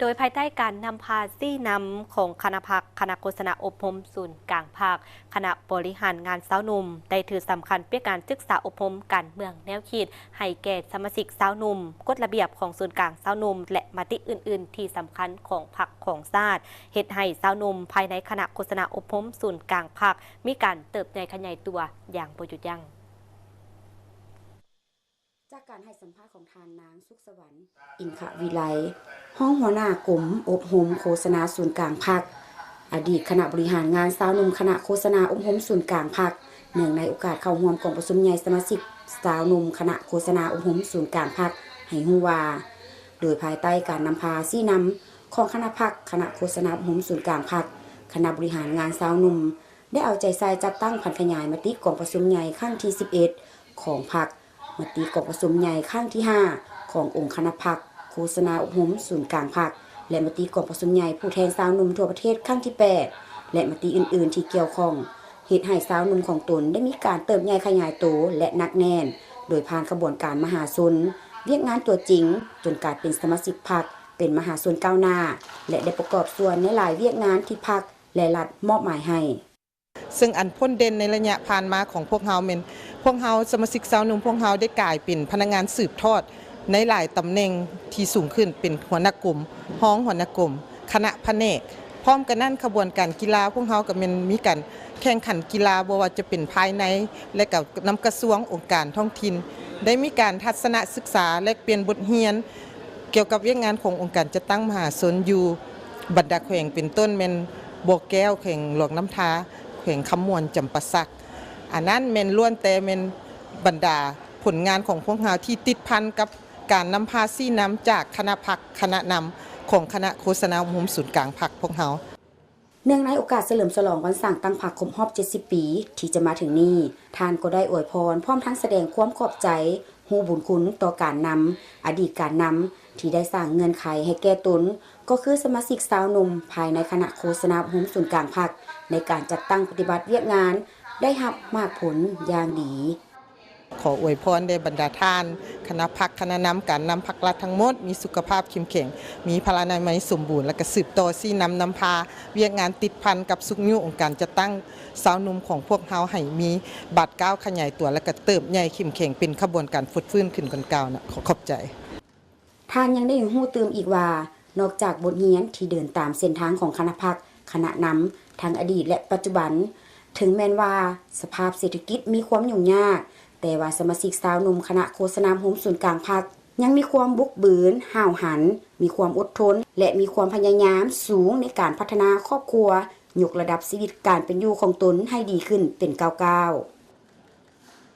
ໂດຍພາຍໃຕ້ການນຳພາຊີ້ນຳຂອງຄະນະພັກ, ຄະນະໂຄສະນາອົບຮົມສູນກາງພັກ, ຄະນະບໍລິຫານງານຊາວໜຸ່ມ ໄດ້ຖືສຳຄັນວຽກງານສຶກສາອົບຮົມການເມືອງແນວຄິດ ໃຫ້ແກ່ສະມາຊິກຊາວໜຸ່ມ, ກົດລະບຽບຂອງສູນກາງຊາວໜຸ່ມ ແລະ ມະຕິອື່ນໆທີ່ສຳຄັນຂອງພັກຂອງຊາດ, ເຮັດໃຫ້ຊາວໜຸ່ມພາຍໃນຄະນະໂຄສະນາອົບຮົມສູນກາງພັກ ມີການເຕີບໃຫຍ່ຂະຫຍາຍຕົວຢ່າງບໍ່ຢຸດຢັ້ງ. ຈາກການໃຫ້ສຳພາດຂອງທ່ານນາງ ສຸກສະຫວັນ ອິນຄະວິໄລ ຮອງຫົວໜ້າກົມອົບຮົມໂຄສະນາສູນກາງພັກ, ອະດີດຄະນະບໍລິຫານງານຊາວໜຸ່ມຄະນະໂຄສະນາອົບຮົມສູນກາງພັກ, ເນື່ອງໃນໂອກາດເຂົ້າຮ່ວມກອງປະຊຸມໃຫຍ່ສະມາຊິກຊາວໜຸ່ມຄະນະໂຄສະນາອົບຮົມສູນກາງພັກ ໃຫ້ຮູ້ວ່າ ໂດຍພາຍໃຕ້ການນຳພາຊີ້ນຳຂອງຄະນະພັກ, ຄະນະໂຄສະນາອົບຮົມສູນກາງພັກ, ຄະນະບໍລິຫານງານຊາວໜຸ່ມ ໄດ້ເອົາໃຈໃສ່ຈັດຕັ້ງຜັນຂະຫຍາຍມະຕິກອງປະຊຸມໃຫຍ່ຄັ້ງທີສິບເອັດຂອງພັກ, ມະຕິກອງປະຊຸມໃຫຍ່ຄັ້ງທີຫ້າຂອງອົງຄະນະພັກ, ໂຄສະນາອົບຮົມສູນກາງພັກ ແລະ ມະຕິກອງປະຊຸມໃຫຍ່ຜູ້ແທນຊາວໜຸ່ມທົ່ວປະເທດຄັ້ງທີແປດ ແລະ ມະຕິອື່ນໆທີ່ກ່ຽວຂ້ອງ, ເຮັດໃຫ້ຊາວໜຸ່ມຂອງຕົນໄດ້ມີການເຕີບໃຫຍ່ຂະຫຍາຍໂຕ ແລະ ໜັກແໜ້ນ ໂດຍຜ່ານຂະບວນການມະຫາຊົນ, ວຽກງານຕົວຈິງ, ຈົນກາຍເປັນສະມາຊິກພັກ, ເປັນມະຫາຊົນກ້າວໜ້າ ແລະ ໄດ້ປະກອບສ່ວນໃນຫຼາຍວຽກງານທີ່ພັກ ແລະ ລັດມອບໝາຍໃຫ້. ເຊິ່ງອັນພົ້ນເດັ່ນໃນໄລຍະຜ່ານມາຂອງພວກເຮົາແມ່ນ ພວກເຮົາສະມາຊິກຊາວໜຸ່ມພວກເຮົາໄດ້ກາຍເປັນພະນັກງານສືບທອດໃນຫຼາຍຕຳແໜ່ງທີ່ສູງຂຶ້ນ ເປັນຫົວໜ້າກົມ, ຮອງຫົວໜ້າກົມ, ຄະນະພະແນກ. ພ້ອມກັນນັ້ນ ຂະບວນການກິລາພວກເຮົາກໍແມ່ນມີການແຂ່ງຂັນກິລາ ບໍ່ວ່າຈະເປັນພາຍໃນ ແລະ ກໍນຳກະຊວງ, ອົງການທ້ອງຖິ່ນ ໄດ້ມີການທັດສະນະສຶກສາ ແລກປ່ຽນບົດຮຽນ ກ່ຽວກັບວຽກງານຂອງອົງການຈັດຕັ້ງມະຫາຊົນຢູ່ບັນດາແຂວງ ເປັນຕົ້ນແມ່ນບໍ່ແກ້ວ ແຂວງຫຼວງນ້ຳທາ, ແຂວງຄຳມ່ວນ, ຈຳປາສັກ. ອັນນັ້ນແມ່ນລ້ວນແຕ່ແມ່ນບັນດາຜົນງານຂອງພວກເຮົາທີ່ຕິດພັນກັບການນຳພາຊີ້ນຳຈາກຄະນະພັກ, ຄະນະນຳຂອງຄະນະໂຄສະນາອົບຮົມສູນກາງພັກພວກເຮົາ. ເນື່ອງໃນໂອກາດສະເຫຼີມສະຫຼອງວັນສ້າງຕັ້ງພັກຄົບຮອບເຈັດສິບປີທີ່ຈະມາເຖິງນີ້, ທ່ານກໍໄດ້ອວຍພອນ ພ້ອມທັງສະແດງຄວາມຂອບໃຈ ຮູ້ບຸນຄຸນຕໍ່ການນຳ, ອະດີດການນຳ ທີ່ໄດ້ສ້າງເງື່ອນໄຂໃຫ້ແກ່ຕົນ ກໍຄືສະມາຊິກຊາວໜຸ່ມພາຍໃນຄະນະໂຄສະນາອົບຮົມສູນກາງພັກ ໃນການຈັດຕັ້ງປະຕິບັດວຽກງານ ໄດ້ຮັບໝາກຜົນຢ່າງດີ. ຂໍອວຍພອນແດ່ບັນດາທ່ານຄະນະພັກ, ຄະນະນຳການນຳພັກລັດທັງໝົດ ມີສຸຂະພາບເຂັ້ມແຂງ, ມີພະລານາໄມສົມບູນ ແລະ ກະສືບຕໍ່ຊີ້ນຳນຳພາວຽກງານຕິດພັນກັບຊຸກຍູ້ອົງການຈັດຕັ້ງຊາວໜຸ່ມຂອງພວກເຮົາ ໃຫ້ມີບາດກ້າວຂະຫຍາຍຕົວ ແລະ ກະເຕີບໃຫຍ່ເຂັ້ມແຂງເປັນຂະບວນການຟົດຟື້ນຂຶ້ນກ່ອນກ່າວນະ. ຂໍຂອບໃຈ. ທ່ານຍັງໄດ້ໃຫ້ຮູ້ຕື່ມອີກວ່າ ນອກຈາກບົດຮຽນທີ່ເດີນຕາມເສັ້ນທາງຂອງຄະນະພັກ, ຄະນະນຳ ທັງອະດີດ ແລະ ປັດຈຸບັນ, ເຖິງແມ່ນວ່າສະພາບເສດຖະກິດມີຄວາມຫຍຸ້ງຍາກ, ແຕ່ວ່າສະມາຊິກຊາວໜຸ່ມຄະນະໂຄສະນາອົບຮົມສູນກາງພັກ ຍັງມີຄວາມບຸກບືນ, ຫ້າວຫັນ, ມີຄວາມອົດທົນ ແລະ ມີຄວາມພະຍາຍາມສູງໃນການພັດທະນາຄອບຄົວ, ຍົກລະດັບຊີວິດການເປັນຢູ່ຂອງຕົນໃຫ້ດີຂຶ້ນເປັນກ້າວໆ.